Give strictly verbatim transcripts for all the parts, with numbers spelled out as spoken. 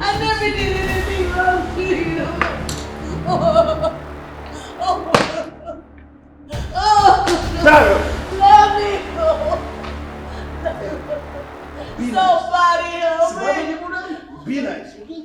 I never did anything wrong to you. Oh, oh, oh, let me go. Somebody help me. Be nice, okay?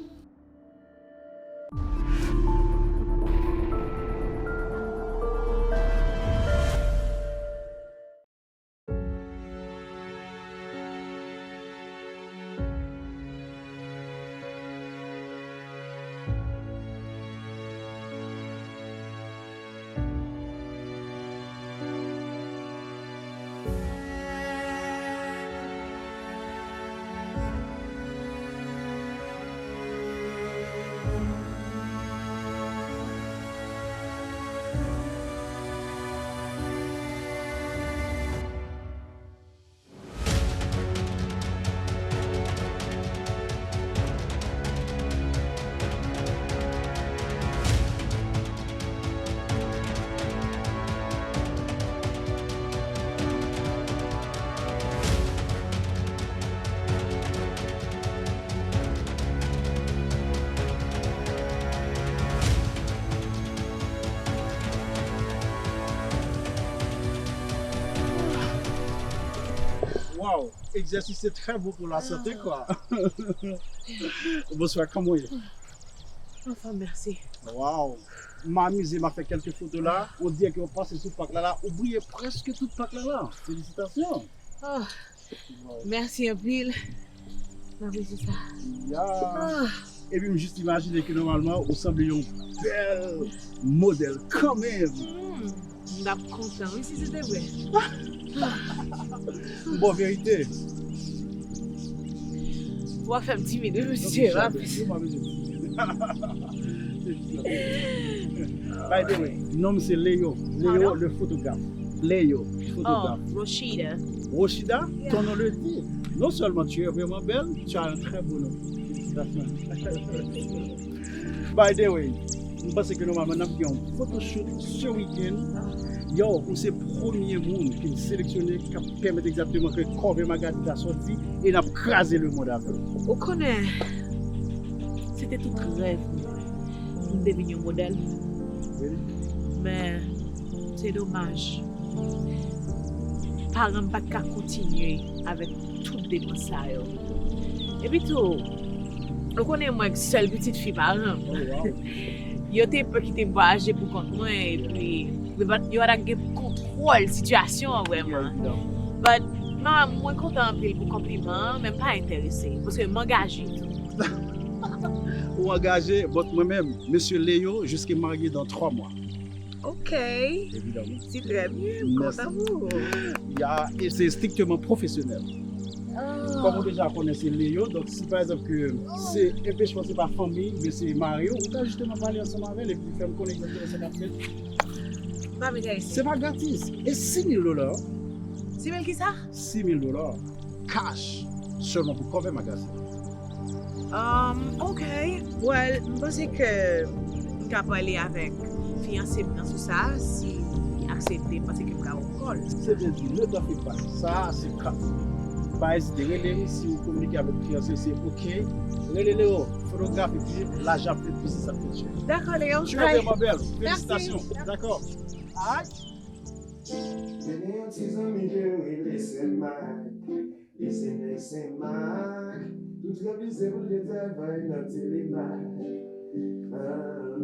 Wow, egzèsis se trè bon pou lasante, kwa. Bonswa, kòman w ye? Anfòm, mèsi. Wow, m amize, m a fè kèlke foto la. On dirè ke w pase sou pak la la, ou briye prèske tout pak la la. Felisitasyon. Oh, mèsi anpil. M apresye sa. Ya. Ah. Epi m jis imajine ke nòmalman ou sanble yon bèl modèl kanmenm. Hmm, m t ap kontan wi si se te vre. M ba w verite. W ap fè m timid wi, mesye. By the way, non m se Leo. Leo, le photographe. Leo, photographe. Oh, Rochida. Rochida, ton nom le dit. Non seulement tu es vraiment belle, tu as un très beau nom. Félicitations. By the way, m panse ke nòmalman n ap gen yon photoshoot ce week-end. Yo, ou se premye moun ki n seleksyone k ap pèmèt egzakteman ke Cover Magazine ta sòti e n ap kraze lemonn avè l. Ou konnen, se te tout rèv mwen pou m te vin yon modèl. Men, se domaj. Paran m pa t ka kontinye avèk tout depans sa yo. Epi tou, ou konnen mwen k sèl pitit fi paran m. Oh, wow. Yo te pè kite m vwayaje pou kont mwen, epi yo pa t, yo pa t ap gen kontwòl sitiyasyon an vrèman. But, manman m, mwen kontan anpil pou konpliman an, men m pa enterese, paske m angaje tou. Ou angaje, but mwen menm, mesye Leo, je serai marié dans trois mois. Ok. Évidemment. C'est très bien, m kontan pou ou. Ya, e se strikteman pwofesyonèl. Ah. Kòm ou deja konnen se Leo, donk si pa egzanp ke se enpechman, se pa fanmi, men se mari w, ou ka jisteman pale ansanm avè l epi fè m konnen egzakteman sa k ap fèt. M pa vin ayisyen. Se pa gratis. E sis mil dola. Sis mil kisa? Sis mil dola. Cash. Sèlman pou Cover Magazine. Um, ok. Well, m panse ke m ka pale avèk fiyanse m nan sou sa, si li aksepte, m panse ke m ka ofri l. Se byen di, ne t'en fais pas. Sa a se ka. Pa ezite, rele m si ou kominike avèk fiyanse, se ok. Rele Leo, fotograf, epi lajan ap fèt, biznis ap fèt chè. Dakò, Leo. Tu es vraiment belle. Félicitations. Dakò. Alright. Te gen yon ti zanmi ke yo rele Sen Mak. Li se nèg Sen Mak. Tou trè bizè pou l te travay nan Telemak. Ah,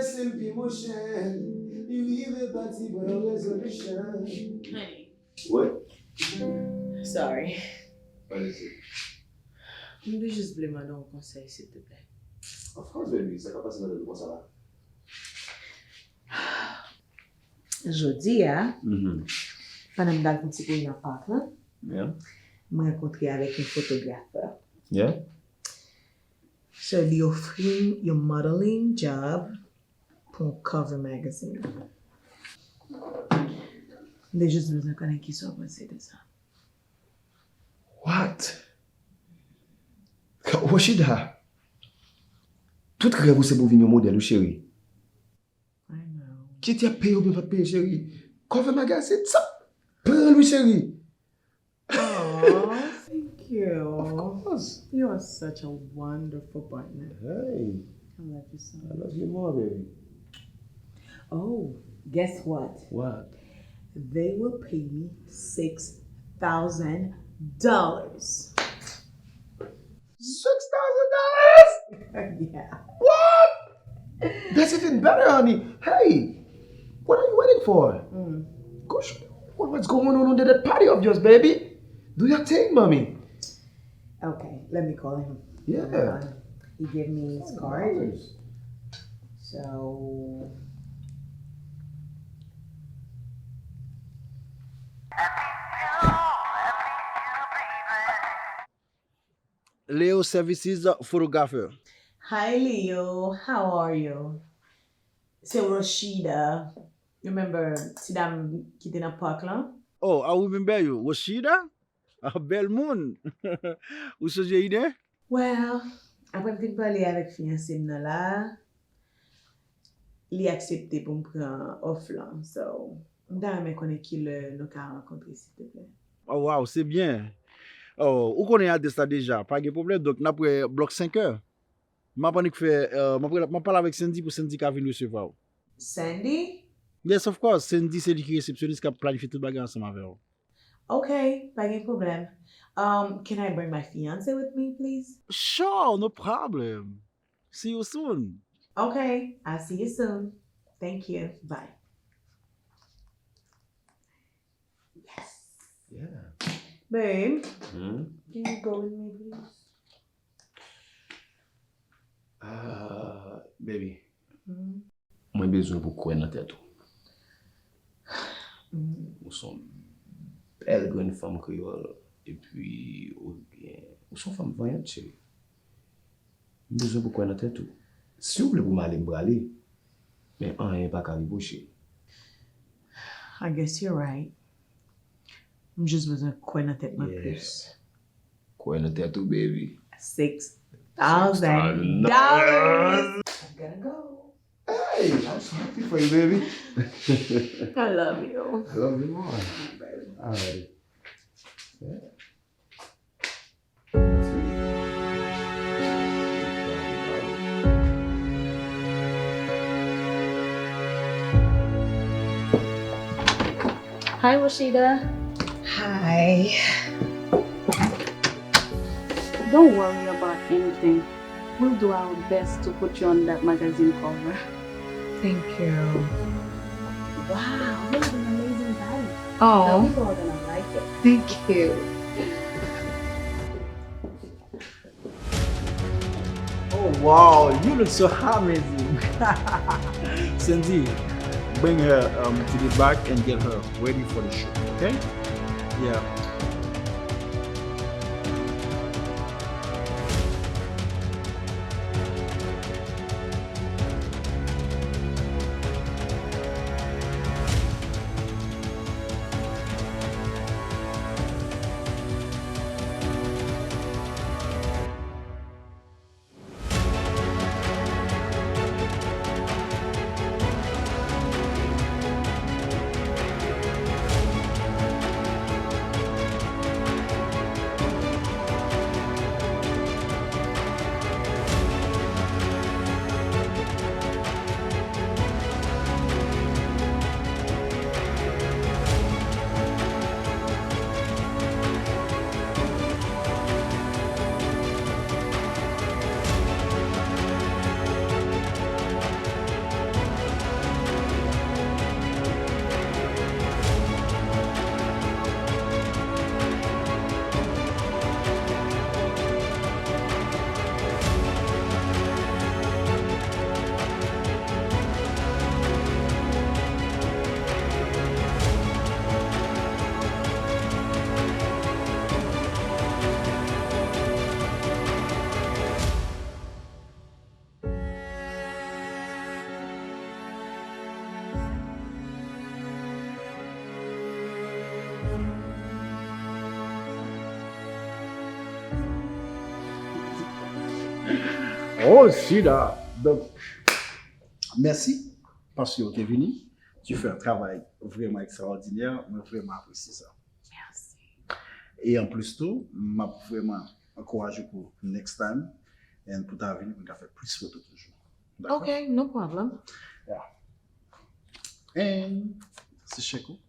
S M P monchè, li rive pati pran yon resolution. Honey. What? Sorry. What is it? M te jis vle mande yon konsèy, silteplè. Of course, baby. Sa k ap pase nan tèt ou konsa la? Jodi a, pandan m t al fè yon ti kouri nan pak lan, m rankontre avèk yon fotografè. Yeah. So, li ofri m yon modeling job pou yon Cover Magazine. M te jis bezwen konnen kisa w panse de sa. What? Rochida, tout rèv ou se pou vin yon modèl, wi, cheri. I know. Kit y ap peye oubyen pa t peye, cheri. Cover Magazine, sa, pran l, wi, cheri. Aw, thank Of course. You are such a wonderful partner. Hey. I love you so much. I love you more, baby. Oh, guess what? What? They will pay me six thousand dollars. Six thousand dollars? Yeah. What? That's even better, honey. Hey, what are you waiting for? Mm. Go show the world what's going on under that party of yours, baby. Do your thing, mommy. Okay, let me call him. Yeah. Let me call him. He gave me his card. Dollars. So, Leo Services Photographer. Hi Leo, how are you? Se Roshida. Remember ti dam ki te nan park lan? Oh, I remember you. Roshida? Ah, bèl moun. Ou chanje ide? Well, apre m fin pale avèk fiyanse m nan la, li aksepte pou m pran òf lan. So, m ta renmen konnen kilè nou ka rankontre, silteplè. Oh, wow, se byen. Oh, ou konnen adrès la deja, pa gen pwoblèm. Donk, n ap wè blòk senk è. M ap annik fè, euh, m ap rela-, m ap pale avèk Sandy pou Sandy ka vin resevwa w. Sandy? Yes, of course. Sandy se li ki resepsyonis k ap planifye tout bagay ansanm avè w. Ok, pa gen pwoblèm. Um, can I bring my fiance with me, please? Sure, no problem. See you soon. Okay, I'll see you soon. Thank you. Bye. Yes. Yeah. Babe, hmm? Can you go with me, please? Ah, baby. Hmm? Mwen bezwen pou kwè nan tèt ou. Mm. Ou se yon bèl grenn fanm kreyòl, epi ou byen, ou se yon fanm vanyant, cheri. M bezwen pou kwè nan tèt ou. Si w vle pou m ale, m prale. Men anyen pa ka rive w, cheri. I guess you're right. M jis bezwen kwè nan tèt mwen plis. Kwè nan tèt ou, baby. Six thousand dollars. I gotta go. Hey, I'm so happy for you, baby. I love you. I love you more. Alrighty. Yeah. Hi, Rashida. Hi. Don't worry about anything. We'll do our best to put you on that magazine cover. Thank you. Wow, you have an amazing body. Oh. The people are gonna like it. Thank you. Oh, wow, you look so amazing. Sandy, bring her, um, to the back and get her ready for the show, okay? Yeah. Oh, Sida. Donk, mèsi paske w te vini. Tu fais un travail vraiment extraordinaire. Mwen vrèman apresye sa. Merci. E anplis tou, m ap vrèman ankouraje w pou next time, and pou ta vini, pou n ka fè plis foto toujou. Dakò? Ok, no problem. Yeah. And se chèk ou.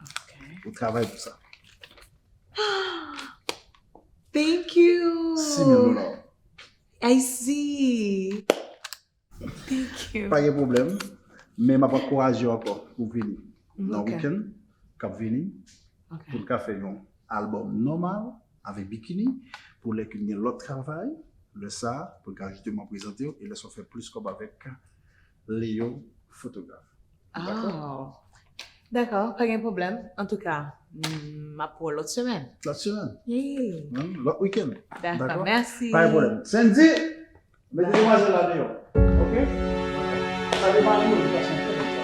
Ok. Ou travay pou sa. Thank you. Sis mil dola. I see. Thank you. Pa gen pwoblèm, men m ap ankouraje w ankò pou vini nan Ok. Weekend k ap vini Ok. pou n ka fè yon albòm nòmal avèk bikini pou lè ke n gen lòt travay, lè sa a, pou n ka jisteman prezante w e lè sa w fè plis kòb avèk Leo fotograf. Dakò? Oh. Dakò, pa gen pwoblèm. Antouka, m ap wè w lòt semèn. Lòt semèn? Yeah. Lòt weekend. Dakò, mèsi. Pa gen pwoblèm. Sandy, mete demwazèl la deyò. Ok? Sa depann nou, li pase yon trè bèl travay.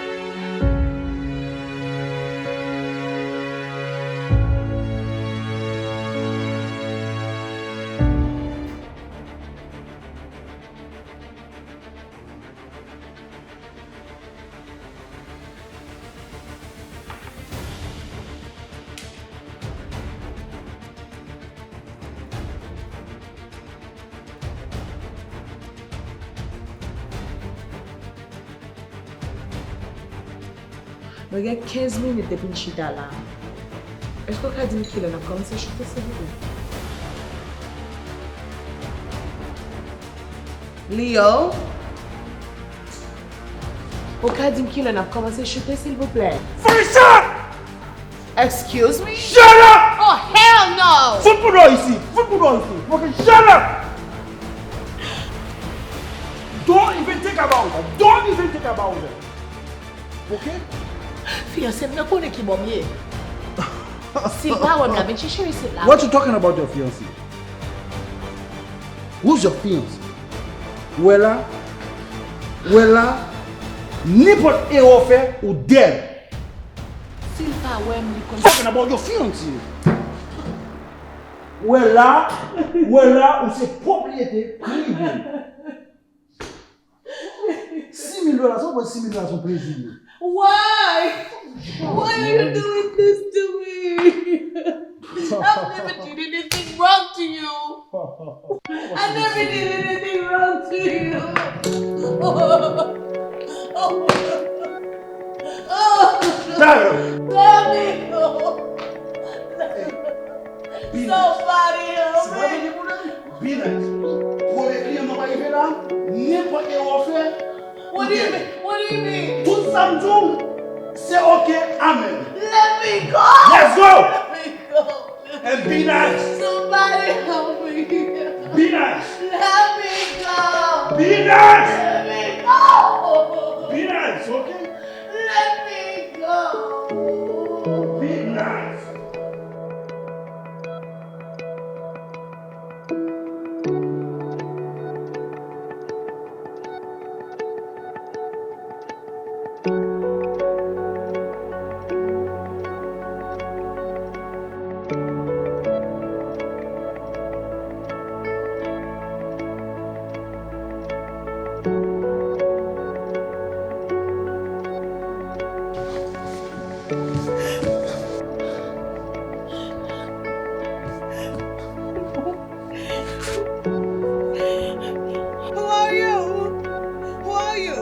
Nou gen kenz minit depi n chita la. Èske w ka di m kilè n ap kòmanse choute, silvouplè? Leo? Ou ka di m kilè n ap kòmanse choute, silvouplè? Finish up! Excuse me? Shut up! Oh, hell no! Fout pou dò isi! Fout pou dò isi! Ok, shut up! Don't even think about it! Don't even think about it! Ok? Fiyanse m nan konnen ki bò m ye. Si l pa wè m la, vin chèche m isit la. What you talking about your fiancé? Who's your fiancé? Wè la, wè la, nenpòt erè w fè, ou dead. Si l pa wè m, li konn. Talking about your fiancé. Wè la, wè la, ou se pwopriyete prive. Sis mil dola, sa w pran sis mil dola se yon plezi li ye. Why? Why are you doing this to me? I've never did anything wrong to you. I never did anything wrong to you. Let me go. Somebody help me. Be nice. Premye kliyan mwen pa rive la, nenpòt erè w fè, What do you mean? What do you mean? Tout sa m di w, se ok, amen. Let me go! Let's go! Let me go! And be nice. Somebody help me! Be nice. Let me go! Be nice. Let me go! Be nice, ok? Let me go! Be nice. Who are you? Who are you?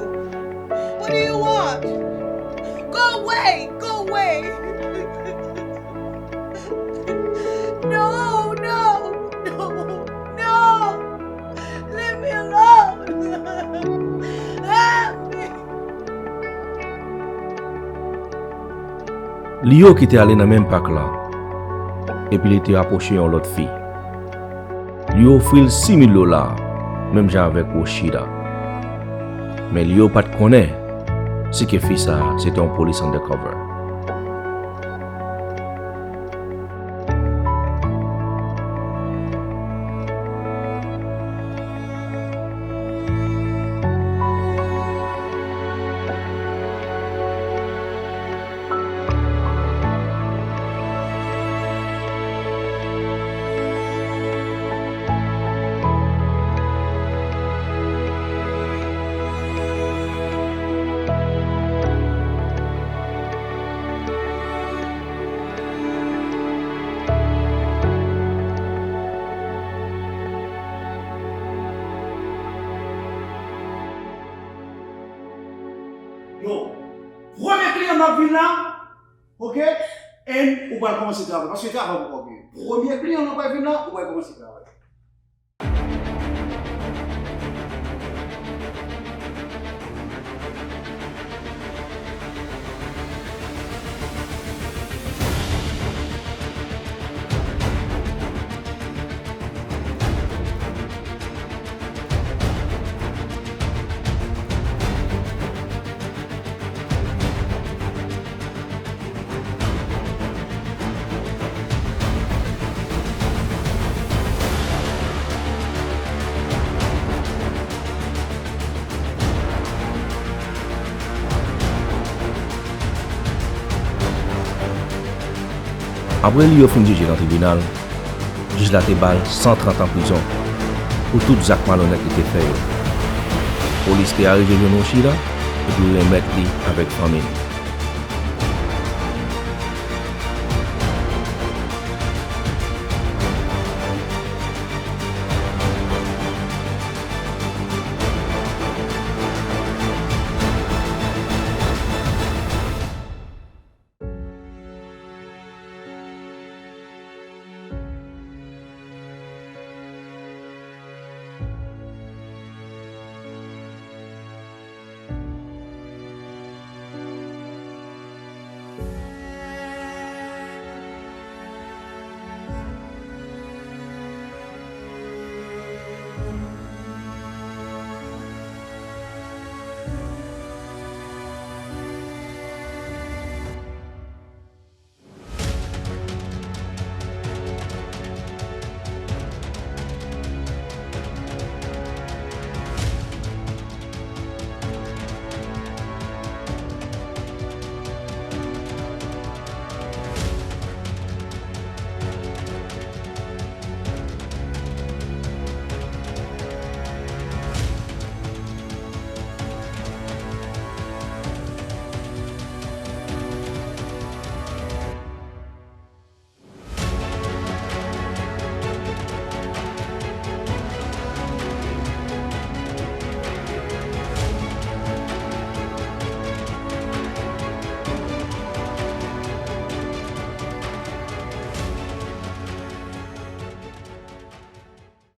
What do you want? Go away! Go away! No, no, no, no! Leave me alone! Help me! Leo ki te ale nan menm pak la, epi li te apwoche yon lòt fi. Li ofri l sis mil dola, menm jan avèk Rochida. Men Leo pa t konnen si ke fi sa a se te yon polis undercover. Yo, premye kliyan m ap vin la, oke, and ou pral kòmanse travay, paske travay poko gen. Premye kliyan nou pral vin la, ou pral kòmanse travay. Apre Lio fin jije nan tribinal, jij la te ba l san trant an prizon pou tout zak malonèt li te fè yo. Polis te arive jwenn Oshie la epi remèt li avèk fanmi l.